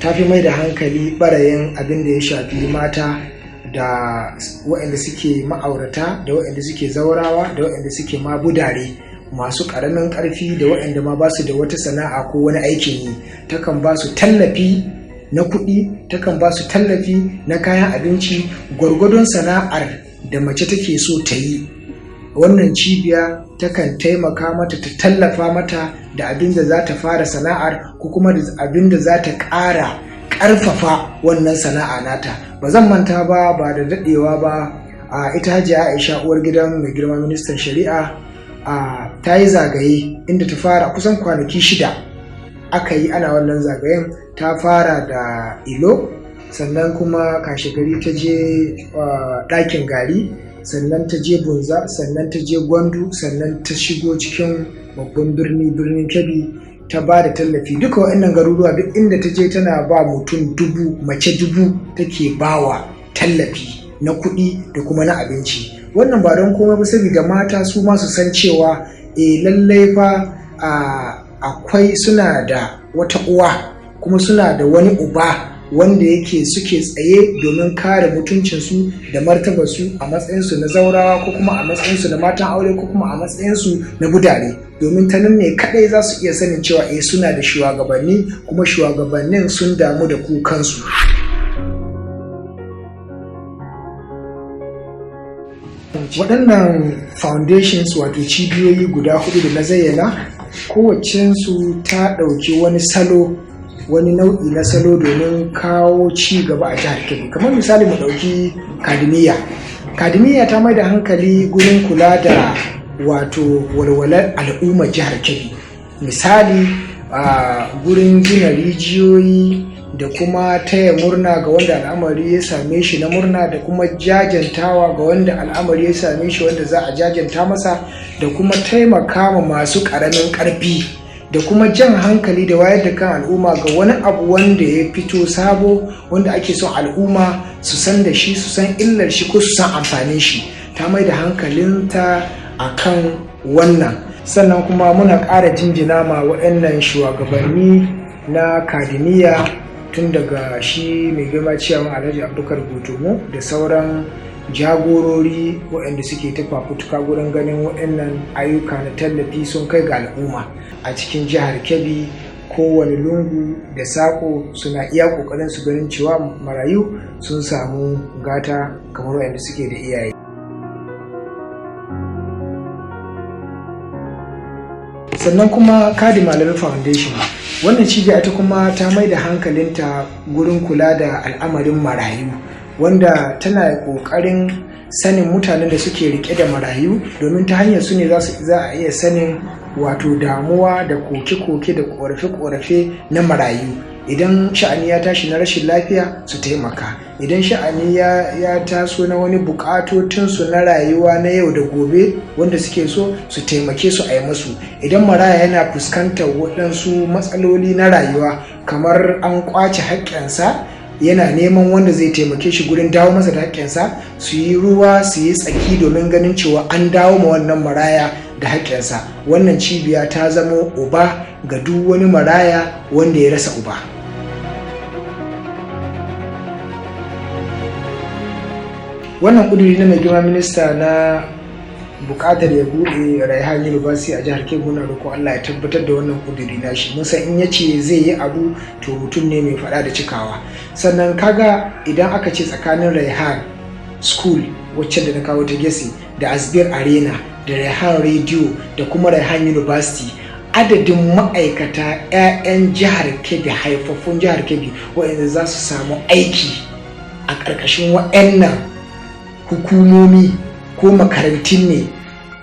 Ta fi mai da hankali ɓarayin abin da ya shafi mata da waɗanda suke ma'aurata da waɗanda suke zaurawa da waɗanda suke ma budare masu ƙaramin ƙarfi da waɗanda ma ba su da wata sana'a ko wani aikin yi. Takan ba su tallafi na kuɗi, takan ba su tallafi na kayan abinci, gwargwadon sana'ar da mace take so ta yi. Wannan cibiya takan taimaka mata, ta tallafa mata da abin da za ta fara sana'ar ko kuma da abin da za ta ƙara ƙarfafa wannan sana'a nata. Ba zan manta ba, ba da daɗewa ba, a ita Hajiya Aisha, uwar gidan mai girma ministan shari'a, a ta yi zagaye inda ta fara kusan kwanaki 6 aka yi ana wannan zagayen. Ta fara da Ilo, sannan kuma kashe gari ta je Ɗakin Gari, sannan ta je Bunza, sannan ta je Gwandu, sannan ta shigo cikin babban birni, Birnin Kebbi, ta ba da tallafi. Duka waɗannan garuruwa, duk inda ta je tana ba mutum 1000, mace 1000 take bawa tallafi na kuɗi da kuma na abinci. Wannan ba don komai ba, saboda mata su ma su san cewa e lallai fa akwai, suna da wata uwa kuma suna da wani uba wanda yake suke tsaye domin kare mutuncinsu da martabarsu a matsayinsu na zaurawa, ko kuma a matsayinsu na matan aure, ko kuma a matsayinsu na budare, domin ta nan ne kadai za su iya sanin cewa eh, suna da shugabanni kuma shugabannin sun damu da kukansu. Waɗannan foundations, wato cibiyoyi guda hudu da na zayyana, kowacensu ta ɗauki wani salo, wani nau'i na salo domin kawo ci gaba a jihar Kebbi. Kamar misali, mu ɗauki Kadimiya. Kadimiya ta mai da hankali gurin kula da wato walwalar al'ummar jihar Kebbi, misali a gurin gina rijiyoyi da kuma taya murna ga wanda al'amari ya same shi na murna, da kuma jajantawa ga wanda al'amari ya same shi wanda za a jajanta masa, da kuma taimaka ma masu ƙaramin ƙarfi, da kuma jan hankali da wayar da kan al'umma ga wani abu wanda ya fito sabo wanda ake son al'umma su san da shi, su san illar shi ko su san amfanin shi. Ta mai da hankalinta a kan wannan. Sannan kuma muna ƙara jinjina ma waɗannan shugabanni na Kadimiya, tun daga shi mai girma ciyaman Alhaji Abubakar Gotomo da sauran jagorori waɗanda suke ta fafutuka gurin ganin waɗannan ayyuka na tallafi sun kai ga al'umma a cikin jihar Kebbi. Kowane lungu da sako suna iya ƙoƙarin su ganin cewa marayu sun samu gata kamar waɗanda suke da iyaye. Sannan kuma Kadi Malami Foundation, wannan cibiya ita kuma ta mai da hankalinta gurin kula da al'amarin marayu, wanda tana ƙoƙarin sanin mutanen da suke rike da marayu, domin ta hanyar su ne za a iya sanin wato damuwa da koke-koke da korafe-korafe na marayu. Idan sha'ani ya tashi na rashin lafiya, su taimaka. Idan sha'ani ya taso na wani bukatotinsu na rayuwa na yau da gobe wanda suke so su taimake su, a yi musu. Idan maraya yana fuskantar waɗansu matsaloli na rayuwa, kamar an kwace haƙƙinsa, yana neman wanda zai taimake shi gurin dawo masa da haƙƙinsa, su yi ruwa su yi tsaki domin ganin cewa an dawo ma wannan maraya da haƙƙinsa. Wannan cibiya ta zama uba ga duk wani maraya wanda ya rasa uba. Wannan ƙuduri na mai girma minista na buƙatar ya buɗe Raihan University a jihar Kebbi, muna roƙon Allah ya tabbatar da wannan ƙuduri na shi. Mun san in ya ce zai yi abu, to mutum ne mai faɗa da cikawa. Sannan kaga idan aka ce tsakanin Raihan School, wacce da na kawo ta Gese, da Asbir Arena, da Raihan Radio, da kuma Raihan University, adadin ma'aikata 'ya'yan jihar Kebbi, haifaffun jihar Kebbi, waɗanda za su samu aiki a ƙarƙashin waɗannan hukumomi ko makarantun ne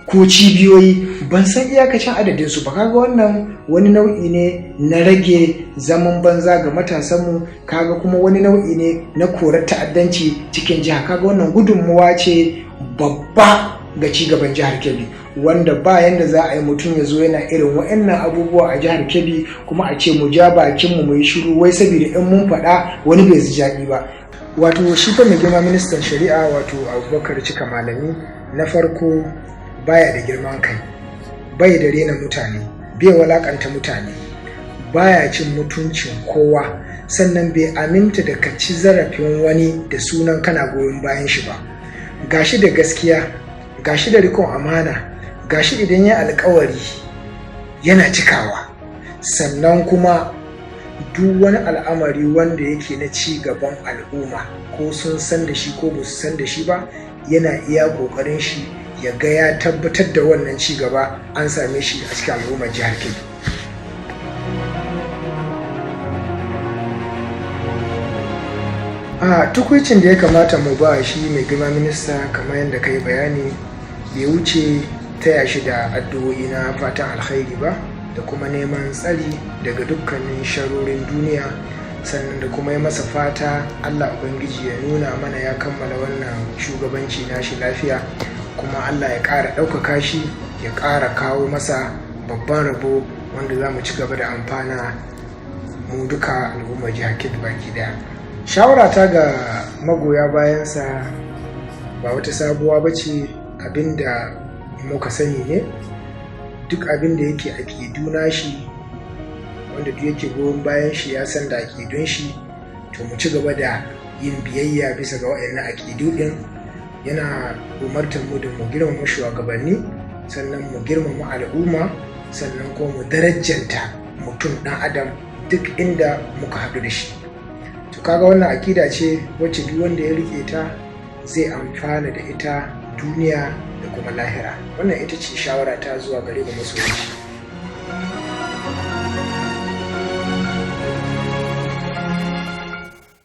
ko cibiyoyi, ban san iyakacin adadin su ba. Kaga wannan wani nau'i ne na rage zaman banza ga matasanmu. Kaga kuma wani nau'i ne na korar ta'addanci cikin jiha. Kaga wannan gudunmuwa ce babba ga cigaban jihar Kebbi, wanda ba yanda za a yi mutum ya zo yana irin wa'annan abubuwa a jihar Kebbi kuma a ce mu ja bakinmu mu yi shiru, wai saboda in mun faɗa wani bai ji daɗi ba. Wato shi fa mai girma ministan shari'a, wato Abubakar Cika Malami, na farko baya da girman kai, bai da rena mutane. Bai walakanta mutane, baya cin mutuncin kowa, sannan bai aminta da ka ci zarafin wani da sunan kana goyon bayan shi ba. Gashi da gaskiya, gashi da rikon amana, gashi idan ya alkawari yana cikawa. Sannan kuma duk wani al'amari wanda yake na ci gaban al'umma, ko sun san da shi ko ba su san da shi ba, yana iya ƙoƙarin shi ya ga ya tabbatar da wannan ci gaba an same shi a cikin al'ummar jihar Kebbi. A tukwicin da ya kamata mu ba shi mai girma minista, kamar yadda ka yi bayani, bai wuce taya shi da addu'o'i na fatan alkhairi ba, da kuma neman tsari daga dukkanin sharorin duniya, sannan da kuma yi masa fata Allah Ubangiji ya nuna mana ya kammala wannan shugabanci nashi lafiya, kuma Allah ya ƙara ɗaukaka shi, ya ƙara kawo masa babban rabo wanda za mu ci gaba da amfana mu duka al'ummar jihar Kebbi baki daya. Shawara ta ga magoya bayansa ba wata sabuwa ba ce, abinda muka sani ne. Duk abin da yake aƙidu nashi, wanda duk yake goyon bayan shi ya san da aƙidun shi, to mu ci gaba da yin biyayya bisa ga waɗannan aƙidu ɗin. Yana umartar mu da mu girmama shugabanni, sannan mu girmama al'umma, sannan kuma mu darajanta mutum ɗan adam duk inda muka haɗu da shi. To kaga wannan aƙida ce wacce duk wanda ya riƙe ta zai amfana da ita duniya da kuma lahira. Wannan ita ce shawara ta zuwa gare mu masoyi.